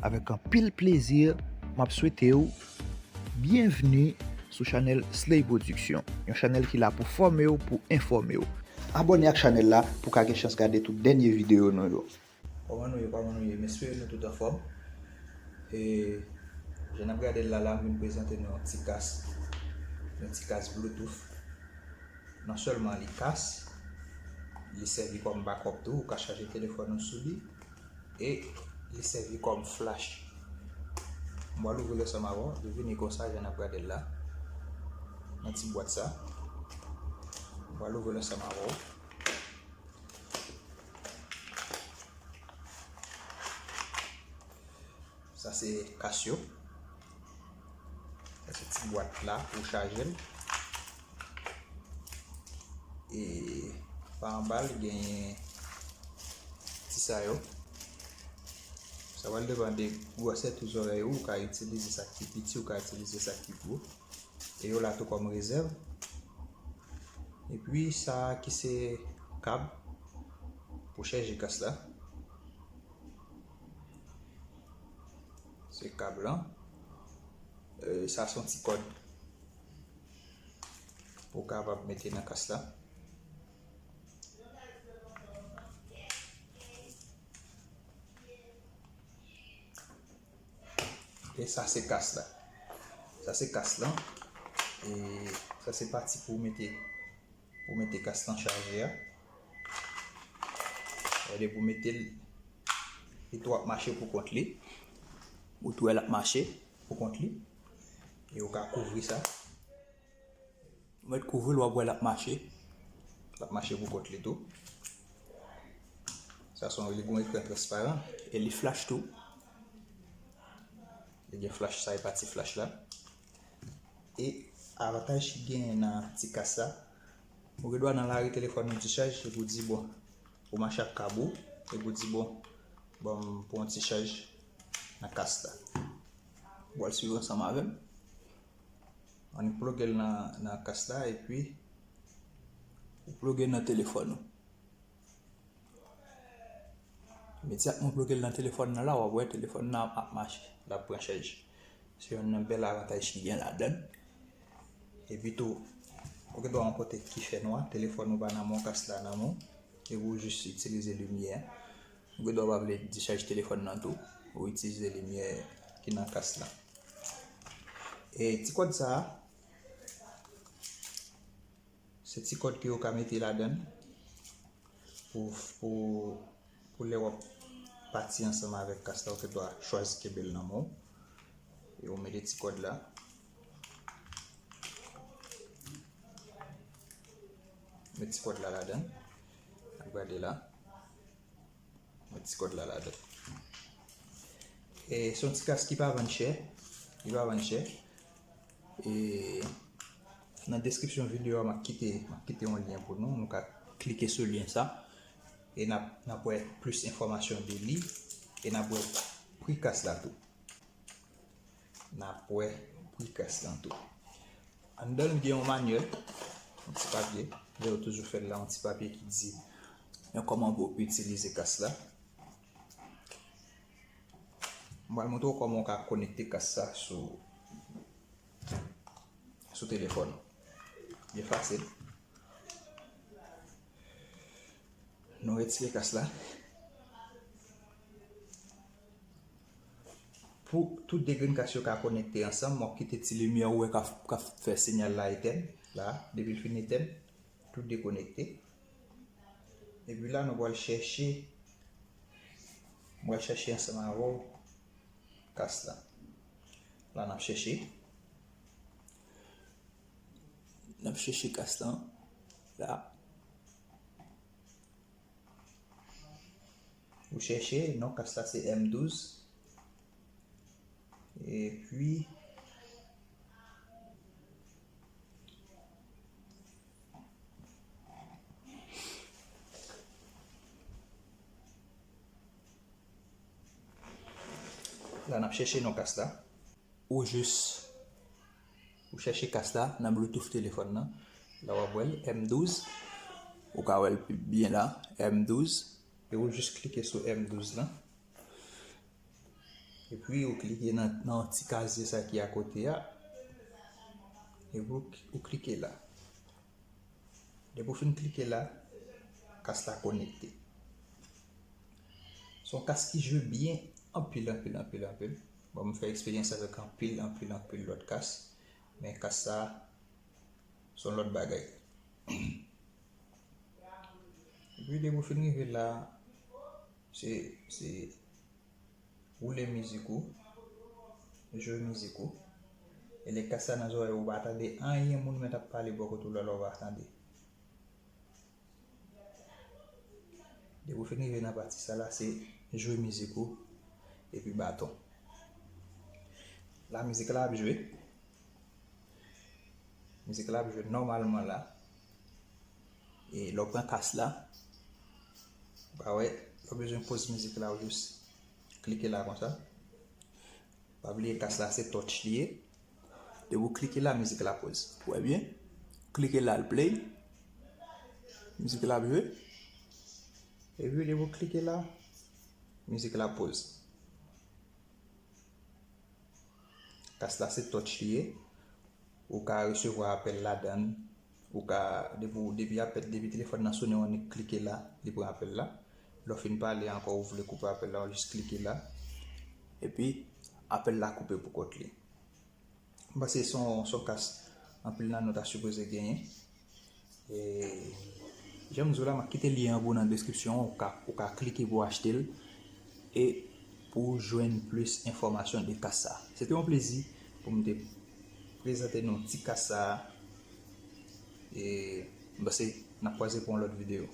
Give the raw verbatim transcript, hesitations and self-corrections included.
Avèk anpil plezi, m ap swete w byenvni sou chanèl Slay Production, yon chanèl ki la pou fòme w, pou enfòme w. Abòne ak chanèl la pou w ka gen chans gade tout dènye videyo nou yo. Kòman nou ye, kòman nou ye? M espere nou tout anfòm. E, jan n ap gade l la, la, m vin prezante nou yon ti kas. Yon ti kas Bluetooth. Non sèlman li kas, li sèvi kòm backup tou, ou ka chaje telefòn ou sou li, e li sèvi kòm flash. M pral ouvri l ansanm avè w, li vini konsa, jan n ap gade l la, nan ti bwat sa. M pral ouvri l ansanm avè w. Sa se kas yo. Sa se ti bwat la pou chaje l. E pa anba l genyen ti sa yo. Sa pral depann de gwosè tou zòrèy ou, ou ka itilize sa ki pi piti, ou ka itilize sa ki gwo. E yo la tou kòm rezèv. Epi sa ki se kab pou chaje kas la. Se kab lan. E, sa se yon ti kòd pou w kapab mete nan kas la. E sa se kas la. Sa se kas lan. E sa se pati pou mete, pou mete kas lan chaje a. Gade pou mete l, li tou ap mache pou kont li. Ou tou wè l ap mache pou kont li. E ou ka kouvri sa. Ou mèt kouvri l, w ap wè l ap mache. L ap mache pou kont li tou. Sa se yon, li gen yon ekran transparan e li flash tou. Li gen flash, sa e pati flash la. E avantaj ki genyen nan ti kas sa, ou gen dwa nan lari telefòn ou dichaj, epi w di bon, ou mache ak kab ou, epi w di bon, ban m pran yon ti chaj nan kas la. Ou pral swiv ansanm avè m. Annik ploge l nan, nan kas la, epi ou ploge l nan telefòn ou. Imedyatman w ploge l nan telefòn nan la, w ap wè telefòn nan ap mache, l ap pran chaj. Se youn nan bèl avantaj ki gen ladan l. Epi tou, ou gen dwa yon kote ki fè nwa, telefòn ou pa nan men w, kas la nan men w, epi w jis itilize limyè a. Ou gen dwa pa vle dichaj telefòn nan tou, ou itilize limyè ki nan kas la. E ti kòd sa a, se ti kòd ke yo ka mete ladan l pou, pou, pou lè w ap pati ansanm avèk kas la, ou gen dwa chwazi kenbe l nan men w. E ou mete ti kòd la. Met ti kòd la ladan. N ap gade la. Met ti kòd la ladan. E se yon ti kas ki pa vann chè. Li pa vann chè. E nan deskripsyon videyo a, m ap kite, m ap kite yon lyen pou nou. Nou ka klike sou lyen sa. E n ap, n ap wè plis enfòmasyon de li. E n ap wè pri kas la tou. N ap wè pri kas lan tou. Anndan l gen yon manyèl, yon ti papye. Lè yo toujou fè l la, yon ti papye ki di men kòman pou w itilize kas la. M pral montre w kòman w ka konekte kas sa sou, sou telefòn ou. Byen fasil. Nou retire kas la. Pou tout de grenn kas yo ka konekte ansanm, w ap kite ti limyè ou wè k ap, k ap fè siyal la etèn. La, depi l fin etèn, tout dekonekte. Epi la, nou pral chèche, nou pral chèche ansanm avè w kas la. La, n ap chèche. N ap chèche kas lan. La. Ou chèche, non kas la se M douz. Epi, la, n ap chèche non kas la. Ou jis, ou chèche kas la nan Bluetooth telefòn nan. La w ap wè l, M douz. Ou ka wè l pi byen la, M douz. E ou jis klike sou M douz lan. Epi ou klike nan, nan ti kazye sa ki akote a. Epi ou, ou klike la. Depi ou fin klike la, kas la konekte. Se yon kas ki jwe byen anpil, anpil, anpil, anpil. Bon, m fè eksperyans avèk anpil, anpil, anpil lòt kas. Men kas sa, se yon lòt bagay. Epi depi w fin rive la, se, se woule mizik ou, jwe mizik ou. E lè kas la nan zòrèy ou, ou pa tande anyen moun mèt ap pale bò kote w la, la ou pa tande. Depi w fin rive nan pati sa la, se jwe mizik ou epi baton. La mizik la ap jwe. Mizik la ap jwe nòmalman la. E lè w pran kas la, ou pa wè, lè w bezwen poz mizik la, ou jis klike la konsa. Pa bliye kas la se touch li ye. Depi w klike la, mizik la poz. Ou wè byen? Klike la, l play. Mizik la ap jwe. Epi depi w klike la, mizik la poz. Kas la se touch li ye. Ou ka resevwa apèl ladan l. Ou ka, depi, depi apèl, depi telefòn nan sonnen, ou annik klike la, li pran apèl la. Lè w fin pale ankò, ou vle koupe apèl la, ou jis klike la. Epi, apèl la koupe pou kont li. M panse se yon, se yon kas anpil nan nou ta sipoze genyen. E, jan m di w la, m ap kite lyen an pou w nan deskripsyon an, ou ka, ou ka klike pou w achte l e pou w jwenn plis enfòmasyon de kas sa. Se te yon plezi pou m te prezante nou ti kas sa. E m panse n ap kwaze pou yon lòt videyo.